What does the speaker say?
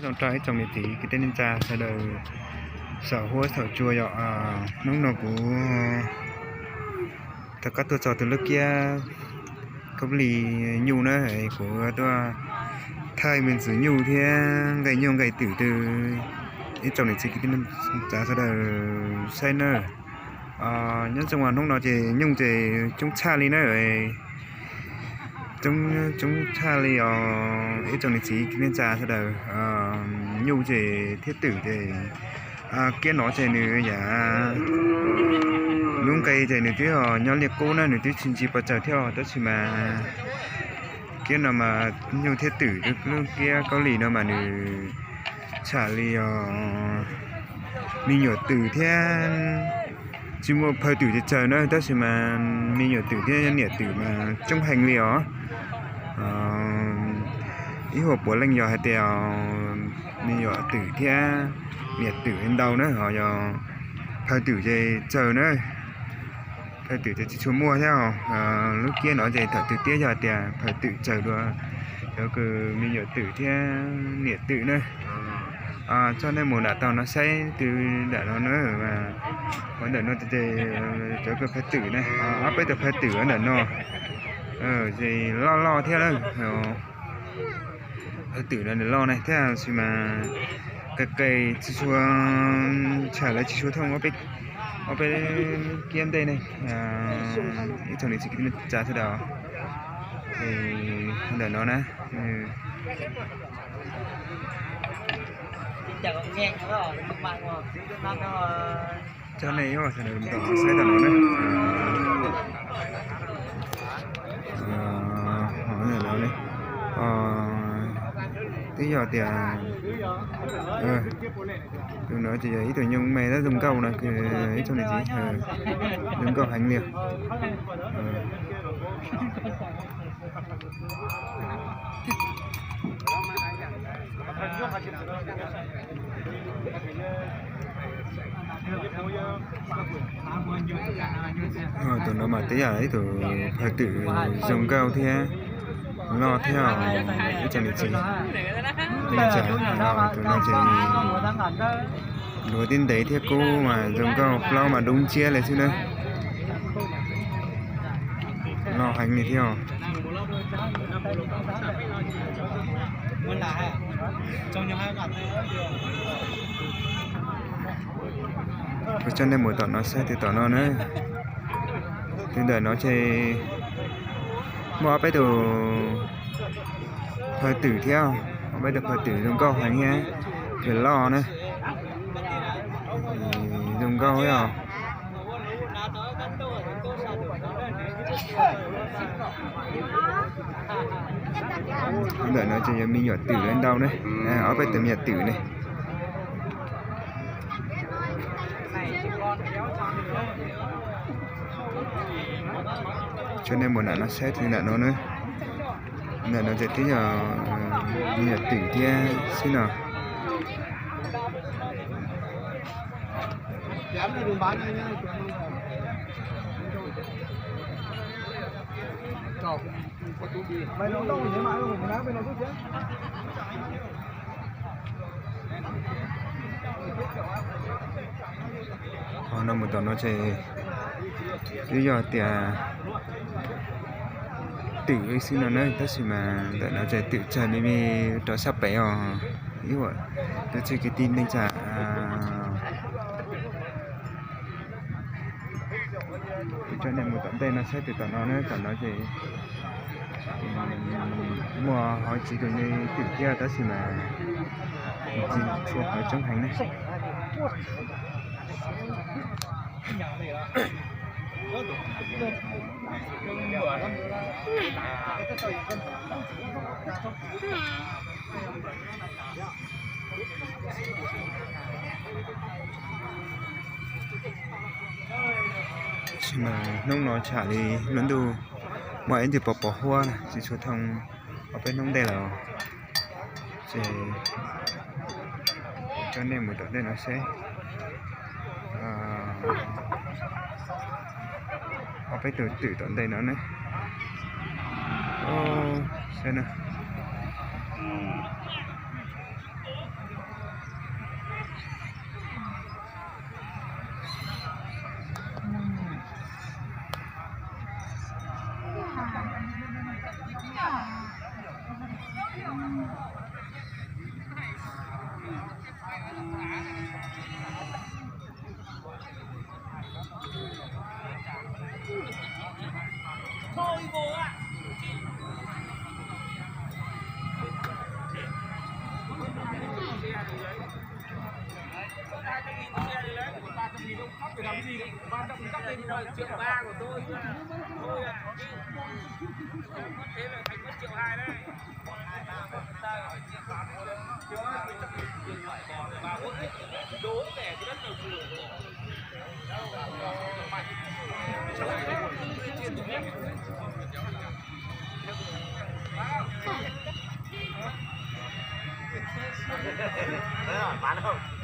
Zoo rau ib tsoom niam txiv kwv tij neej tsa sawv daws saum huab saum cua yom. Hnub no kuv rov qab tuaj txog tus lub kiab khaub lig nyuj na, kuv tuaj thaij me ntsis nyuj thiab nqe nyuj nqe twm rau ib tsoom niam txiv kwv tij neej tsa sawv daws saib na. Nyob zoo, hnub no ces nyuj ces coob tshaj li na. Coob tshaj li os ib tsoom niam txiv kwv tij neej tsa sawv daws. Nyuj ces thiab twm ces kiab no ces nws yam lub nqe ces nws twb nyob liaj qub na, nws twb tsis ntsis pes tsawg thiab, tab sis mas kiab no mas nyuj thiab twm, lub kiab khaub lig no mas nws tshaj li os me nyuam twm thiab. Tsis muaj phawj twm ces tsawg na, tab sis mas me nyuam twm thiab niam twm mas coob heev li os. Ib huam puav leej yog hais tias me nyuam twm thiab niam twm ntau na, ho yog phawj twm ces tsawg na. Phawj twm ces tsis tshua muaj thiab. Lub kiab no ces thaum twg tias yog tias phawj twm tsawg dua cov kws me nyuam twm thiab niam twm na. Tso nej mus nram tau no saib twb nram no na, ua ntawm no ces cov kws phawj twm na, ob peb tus phawj twm ntawm no ces loj loj thiab na. Phawj twm no nws loj ne thiab, tab sis mas qis qis tsis tshua, tshaj lawv tsis tshua thooj ob peb kiab ntej ne. Ib tsoom niam txiv kwv tij neej tsa sawv daws, ntawm no na. Coj nej mus saib tam no na. Ntawm no ne, twb yog tias tus no ces yog ib tug nyuj me tab zoo nkauj no, ib tsoom niam txiv, zoo nkauj heev li. Tus no mas twb yog ib tug phawj twm zoo nkauj thiab loj thiab, ib tsoom niam txiv. Tus no ces luav tib ntev thiab kub mas zoo nkauj, plaub mas dub nciab li xwb na. Loj heev li thiab. Kuv coj nej mus tom no saib, twb tom no na. Twb ntawm no ces muaj ob peb tus phawj twm thiab, ob peb tus phawj twm zoo nkauj heev thiab, kws loj na, zoo nkauj os. Ntawm no ces yog me nyuam twm lawv ntau ne, ob peb tus me nyuam twm ne. Coj nej mus nram no saib, twb nram no na. Ntawm no ces twb yog me nyuam twm thiab xwb no. Qhov no mus tom no ces twb yog tias twm xwb no na, tab sis mas ntawm no ces twm tsawg me me rau sab pem os. Ib huam tus txhia kwv tij neej tsa, kuv coj nej mus tom ntej no saib, twb tom no na, tom no ces muaj hauv tsis tus me twm thiab, tab sis mas tsis tshua hauv coob heev ne. Tab sis mas hnub no tsham li lub ntuj muaj ib ntsis pos pos huab na, tsis tshua thooj ob peb hnub ntej lawm. Ces coj nej mus tom ntej no seb, ob peb tus twm tom ntej no ne. Saib na. Triệu ba của tôi. Thôi à, chứ. Thế là thành mất triệu hai đấy. Đố kẻ cái đất nào sửa. Bán không?